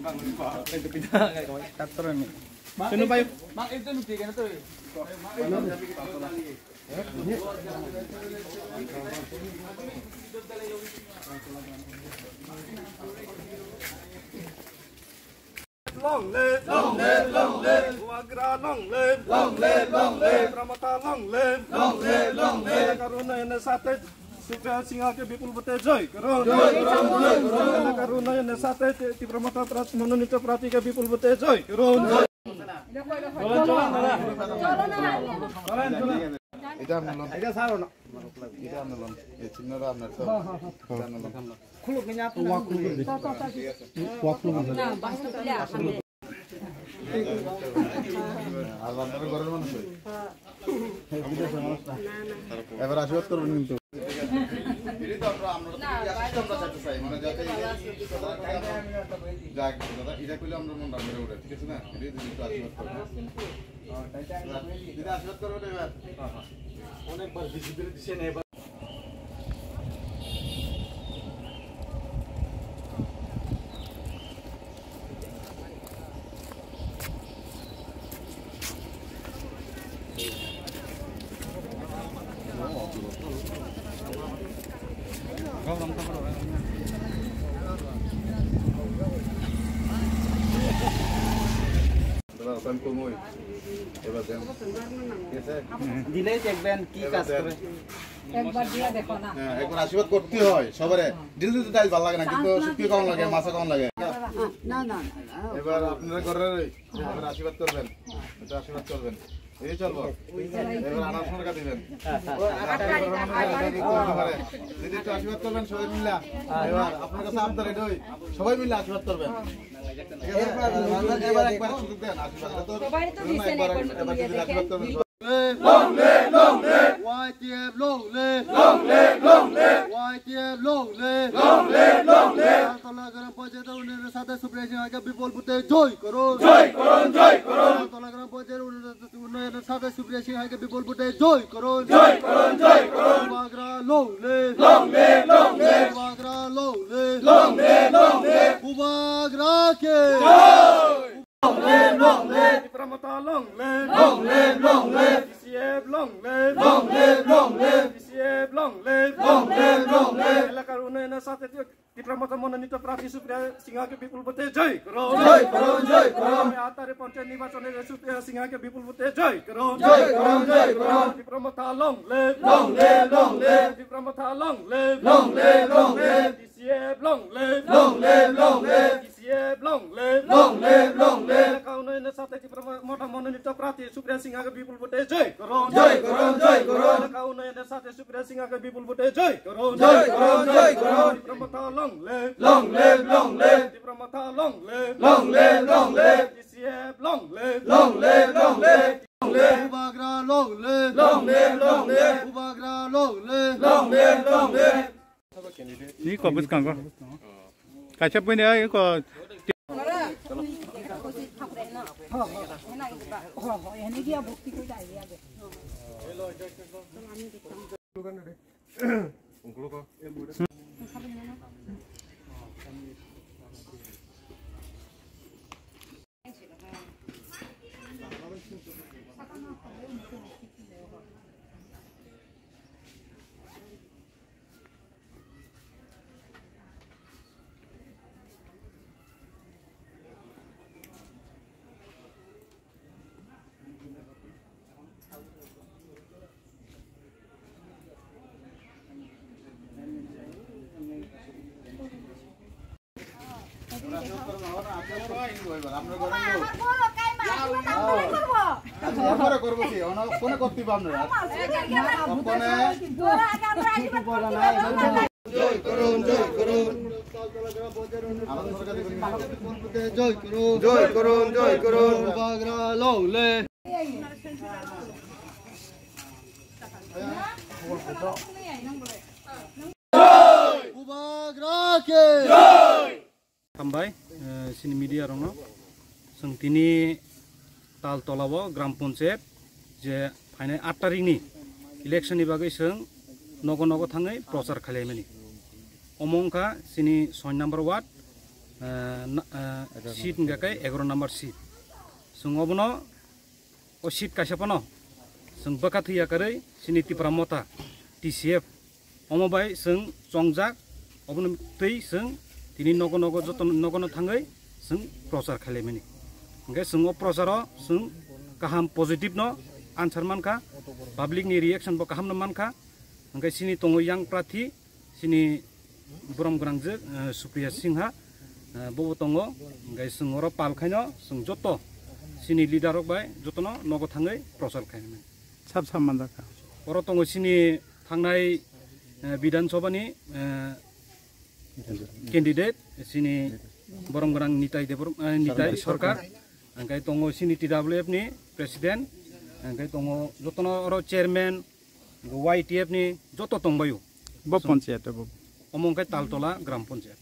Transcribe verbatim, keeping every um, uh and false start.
Long live, long live, long live. Bubagra long live, long live, long live. Tipra Motha long live, long live, long live. এলাকার উন্নয়নের সাথে সুপ্রিয়া সিংহকে বিপুল ভোটে জয় করুন। জয় করুন, জয় করুন। এলাকার উন্নয়নের সাথে তি-, ত্রিপুরা মথা প্রা-, মনোনীত প্রার্থীকে বিপুল ভোটে জয় করুন। এটা আন্দোলন। এটা আন্দোলন। এই চিহ্নটা আপনার তো। এটা আন্দোলন। আর আপনারা ঘরের মানুষ হই। এবার আশীর্বাদ করবেন কিন্তু। যাক, দাদা, এটা কইলে আমরা মন রাখবে ওটা, ঠিক আছে না? এটা যদি একটু আশীর্বাদ করবেন। দিদি, আশীর্বাদ করবেন এবার। অনেকবার বিজেপির দিছে না এবার। দিলেই দেখবেন কি কাজ করে। একবার দিয়ে দেখো না। হ্যাঁ, একবার আশীর্বাদ করতে হয় সবারে। দিল দিতে ডাইল ভালো লাগে না, কিন্তু শুটকি কম লাগে, মাছা কম লাগে। না, না, না, না। এবার আপনারা ঘরের ওই, এবার আশীর্বাদ করবেন। এটা আশীর্বাদ করবেন। এই চলবো। এবার আনার সরকার দিবেন। যদি একটু আশীর্বাদ করবেন সবাই মিলে। এবার আপনার কাছে আবদার এটাই, সবাই মিলে আশীর্বাদ করবেন। ঠিক আছে? এবার একবার সুযোগ দেন, আশীর্বাদ। সবাই তো দিচ্ছেন, একবার একবার যদি আশীর্বাদ করবেন। Long live, long live. Y T F long live. Long live, long live. Y T F long live. Long live, long live. Taltala গ্রাম পঞ্চায়েত উন্নয়নের সাথে সুপ্রিয়া সিংহকে বিপুল ভোটে জয় করুন। জয় করুন, জয় করুন। তালতলা গ্রাম পঞ্চায়েত উন্নয়ন উন্নয়নের সাথে সুপ্রিয়া সিংহকে বিপুল ভোটে জয় করুন। জয় করুন, জয় করুন। Bubagra long live. Long live, long live. Bubagra long live. Long live, long live. Bubagra ke জয়। Long live, long live. Tipra Motha long live. Long live, long live. T C F long live. Long live, long live. T C F long live. Long live, long live. এলাকার উন্নয়নের সাথে ত্রিপুরা মথা মনোনীত প্রার্থী সুপ্রিয়া সিংহকে বিপুল ভোটে জয় করুন। জয় করুন, জয় করুন। আগামী আট তারিখ পঞ্চায়েত নির্বাচনে সুপ্রিয়া সিংহকে বিপুল ভোটে জয় করুন। জয় করুন, জয় করুন। ত্রিপুরা মথা long live। Long live, long live। Tripura মথা long live। Long live, long live। T C F long live। Long live, long live। T C F long live। Long live, long live। এলাকা উন্নয়নের সাথে ত্রিপুরা মথা মনোনীত প্রার্থী সুপ্রিয়া সিংহকে বিপুল ভোটে জয় করুন। জয় করুন, জয় করুন। এলাকা উন্নয়নের সাথে সুপ্রিয়া সিংহকে বিপুল ভোটে জয় করুন। জয় করুন, জয় করুন। ত্রিপুরা মথা long live। Long live, long live। Tripura মথা long live। Long live, long live। T C F long live। Long live, long live। Long live। Bubagra long live। Long live, long live। Bubagra long live। Long live, long live। Ni ko bwskango. Kaisa buini ai ko. জয় করুন, জয় করুন। জয় করুন, জয় করুন। Bubagra long live। Bubagra ke. Hambai, eh, sini media rokno. Chwng tini Taltolao gram panchayat je phainai aat tarikni election ni bagwi chwng nogo nogo thangwi prochar khlaimani. Omo wngkha chini soi number ward, ah, na- ah, seat hingka khe egaro number seat. Chwng obono o seat kaisa phano chwng bwkha thwiya kwrwi chini Tipra Motha T C F omo bai chwng chongjak, obono twi chwng tini nogo nogo joto nogo no thangwi chwng prochar khailaimani. Hingke chwng o procharo chwng kaham positive no answer mankha, public ni reaction bo kaham no mankha. Hingke chini tongo yang prathi, chini borom gwnang je, eh, Supriya Singha, eh, bobo tongo. Hingke chwng oro pal khaino chwng joto chini leader rok bai jotono nogo thangwi prochar khaimani. Sab sab manjakha. Oro tongo chini thangnai, eh, Bidhan Sabha ni, eh, candidate chini borom gwnang Nitai Debor-, eh, Nitai Sarkar. Hingke tongo chini T W F ni president, hingke tongo jotono oro chairman, Y T F ni joto tongbaio. Bo panchayat bo. Omo hingke Taltola Gram Panchayat.